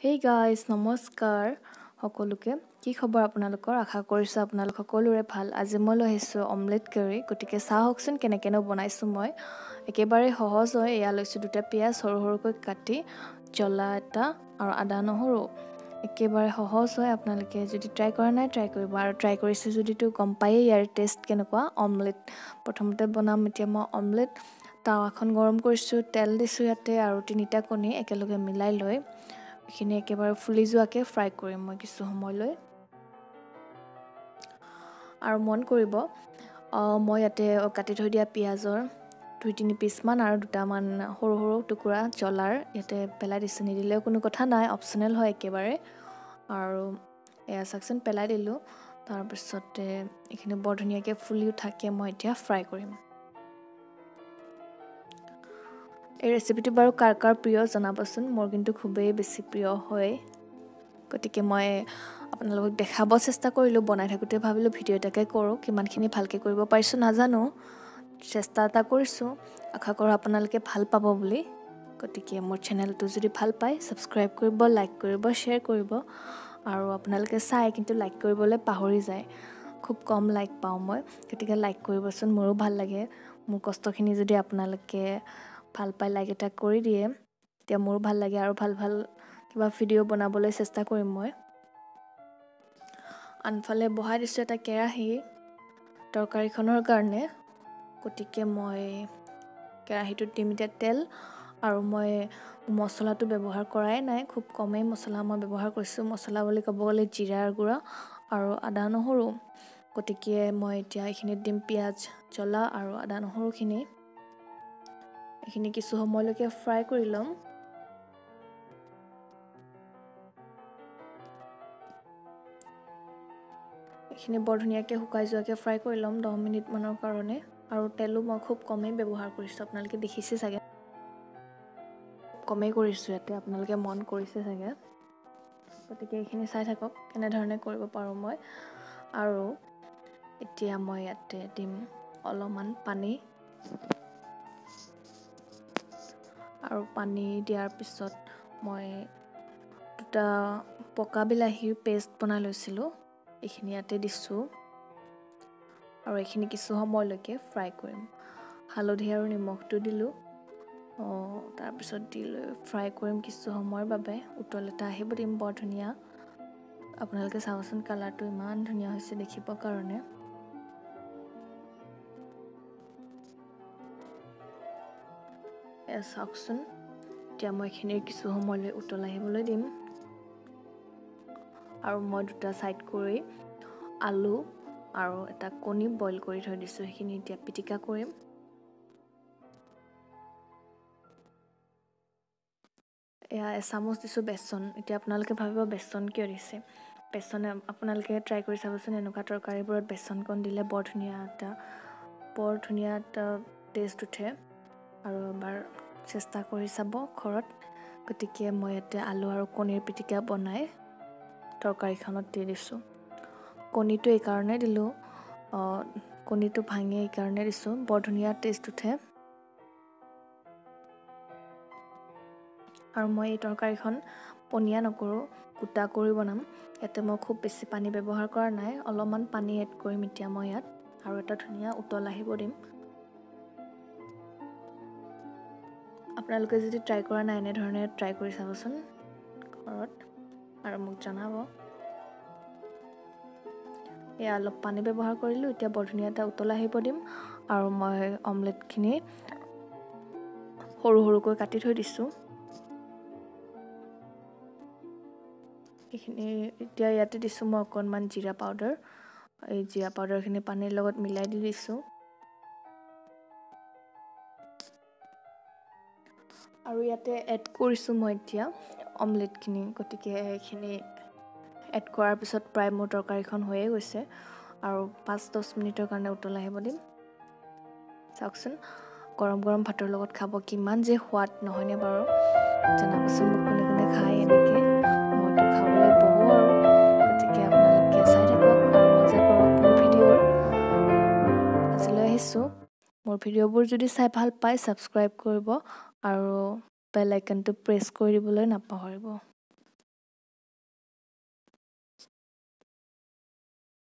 Hey guys, নমস্কাৰ সকলোকে। কি খবৰ আপোনালোকৰ? আশা কৰিছোঁ আপোনালোক সকলোৰে ভাল। আজি মই লৈ আহিছোঁ অমলেট কাৰী। গতিকে চাওকচোন কেনেকৈনো বনাইছোঁ মই। একেবাৰে সহজ হয়। এয়া লৈছোঁ দুটা পিঁয়াজ সৰু সৰুকৈ কাটি, জ্বলা এটা আৰু আদা নহৰু। একেবাৰে সহজ হয়। আপোনালোকে যদি ট্ৰাই কৰা নাই ট্ৰাই কৰিব, আৰু ট্ৰাই কৰিছে যদিতো গম পায়েই ইয়াৰ টেষ্ট কেনেকুৱা। অমলেট প্ৰথমতে বনাম। এতিয়া মই অমলেট তাৱাখন গৰম কৰিছোঁ, তেল দিছোঁ ইয়াতে আৰু তিনিটা কণী একেলগে মিলাই লৈ এইখিনি একেবাৰে ফুলি যোৱাকৈ ফ্ৰাই কৰিম মই কিছু সময়লৈ। আৰু মন কৰিব, মই ইয়াতে কাটি থৈ দিয়া পিঁয়াজৰ 2-3 পিচমান আৰু দুটামান সৰু সৰু টুকুৰা জ্বলাৰ ইয়াতে পেলাই দিছোঁ। নিদিলেও কোনো কথা নাই, অপশ্যনেল হয় একেবাৰে। আৰু এয়া চাওকচোন পেলাই দিলোঁ। তাৰপিছতে এইখিনি বৰ ধুনীয়াকৈ ফুলি উঠাকৈ মই এতিয়া ফ্ৰাই কৰিম। এই ৰেচিপিটো বাৰু কাৰ কাৰ প্ৰিয় জনাবচোন। মোৰ কিন্তু খুবেই বেছি প্ৰিয় হয়। গতিকে মই আপোনালোকক দেখাব চেষ্টা কৰিলোঁ। বনাই থাকোঁতে ভাবিলোঁ ভিডিঅ' এটাকে কৰোঁ। কিমানখিনি ভালকৈ কৰিব পাৰিছোঁ নাজানো, চেষ্টা এটা কৰিছোঁ। আশা কৰোঁ আপোনালোকে ভাল পাব বুলি। গতিকে মোৰ চেনেলটো যদি ভাল পায় ছাবস্ক্ৰাইব কৰিব, লাইক কৰিব, শ্বেয়াৰ কৰিব। আৰু আপোনালোকে চাই কিন্তু লাইক কৰিবলৈ পাহৰি যায়, খুব কম লাইক পাওঁ মই। গতিকে লাইক কৰিবচোন, মোৰো ভাল লাগে। মোৰ কষ্টখিনি যদি আপোনালোকে ভাল পাই লাইক এটা কৰি দিয়ে তেতিয়া মোৰো ভাল লাগে, আৰু ভাল ভাল কিবা ভিডিঅ' বনাবলৈ চেষ্টা কৰিম মই। আনফালে বহাই দিছোঁ এটা কেৰাহী তৰকাৰীখনৰ কাৰণে। গতিকে মই কেৰাহীটোত দিম এতিয়া তেল। আৰু মই মছলাটো ব্যৱহাৰ কৰাই নাই, খুব কমেই মছলা মই ব্যৱহাৰ কৰিছোঁ। মছলা বুলি ক'ব গ'লে জিৰাৰ গুড়া আৰু আদা নহৰু। গতিকে মই এতিয়া এইখিনিত দিম পিঁয়াজ, জ্বলা আৰু আদা নহৰুখিনি। এইখিনি কিছু সময়লৈকে ফ্ৰাই কৰি ল'ম। এইখিনি বৰ ধুনীয়াকৈ শুকাই যোৱাকৈ ফ্ৰাই কৰি ল'ম 10 মিনিটমানৰ কাৰণে। আৰু তেলো মই খুব কমেই ব্যৱহাৰ কৰিছোঁ, আপোনালোকে দেখিছে চাগে কমেই কৰিছোঁ ইয়াতে, আপোনালোকে মন কৰিছে চাগে। গতিকে এইখিনি চাই থাকক কেনেধৰণে কৰিব পাৰোঁ মই। আৰু এতিয়া মই ইয়াতে দিম অলপমান পানী। আৰু পানী দিয়াৰ পিছত মই দুটা পকা বিলাহীৰ পেষ্ট বনাই লৈছিলোঁ, এইখিনি ইয়াতে দিছোঁ। আৰু এইখিনি কিছু সময়লৈকে ফ্ৰাই কৰিম। হালধি আৰু নিমখটো দিলোঁ। তাৰপিছত দি লৈ ফ্ৰাই কৰিম কিছু সময়ৰ বাবে। উতল এটা আহিব দিম বৰ ধুনীয়া। আপোনালোকে চাবচোন কালাৰটো ইমান ধুনীয়া হৈছে দেখিবৰ কাৰণে। চাওকচোন এতিয়া মই এইখিনি কিছু সময়লৈ উতল আহিবলৈ দিম। আৰু মই দুটা ছাইড কৰি আলু আৰু এটা কণী বইল কৰি থৈ দিছোঁ, সেইখিনি এতিয়া পিটিকা কৰিম। এয়া এচামুচ দিছোঁ বেচন। এতিয়া আপোনালোকে ভাবিব বেচন কিয় দিছে। বেচন আপোনালোকে ট্ৰাই কৰি চাবচোন, এনেকুৱা তৰকাৰীবোৰত বেচনকণ দিলে বৰ ধুনীয়া এটা টেষ্ট উঠে। আৰু এবাৰ চেষ্টা কৰি চাব ঘৰত। গতিকে মই ইয়াতে আলু আৰু কণীৰ পিটিকা বনাই তৰকাৰীখনত দি দিছোঁ। কণীটো এইকাৰণে দিলোঁ, কণীটো ভাঙি এইকাৰণে দিছোঁ, বৰ ধুনীয়া টেষ্ট উঠে। আৰু মই এই তৰকাৰীখন পনীয়া নকৰোঁ, গোটা কৰি বনাম। ইয়াতে মই খুব বেছি পানী ব্যৱহাৰ কৰা নাই, অলপমান পানী এড কৰিম এতিয়া মই ইয়াত। আৰু এটা ধুনীয়া উতল আহিব দিম। আপোনালোকে যদি ট্ৰাই কৰা নাই এনেধৰণে ট্ৰাই কৰি চাবচোন ঘৰত আৰু মোক জনাব। এয়া অলপ পানী ব্যৱহাৰ কৰিলোঁ। এতিয়া বৰ ধুনীয়া এটা উতল আহিব দিম। আৰু মই অমলেটখিনি সৰু সৰুকৈ কাটি থৈ দিছোঁ। এইখিনি এতিয়া ইয়াতে দিছোঁ মই অকণমান জিৰা পাউডাৰ। এই জিৰা পাউডাৰখিনি পানীৰ লগত মিলাই দি দিছোঁ। আৰু ইয়াতে এড কৰিছোঁ মই এতিয়া অমলেটখিনি। গতিকে এইখিনি এড কৰাৰ পিছত প্ৰায় মোৰ তৰকাৰীখন হৈয়ে গৈছে। আৰু 5-10 মিনিটৰ কাৰণে উতল আহিব দিম। চাওকচোন গৰম গৰম ভাতৰ লগত খাব কিমান যে সোৱাদ নহয়নে বাৰু? জনাবচোন মোক কোনে কোনে খায় এনেকৈ। মইতো খাবলৈ বহু আৰু। গতিকে আপোনালোকে চাই থাকক আৰু মজা কৰক মোৰ ভিডিঅ'ৰ। আজিলৈ আহিছোঁ। মোৰ ভিডিঅ'বোৰ যদি চাই ভাল পায় ছাবস্ক্ৰাইব কৰিব আৰু বেল আইকনটো প্ৰেছ কৰি দিবলৈ নাপাহৰিব।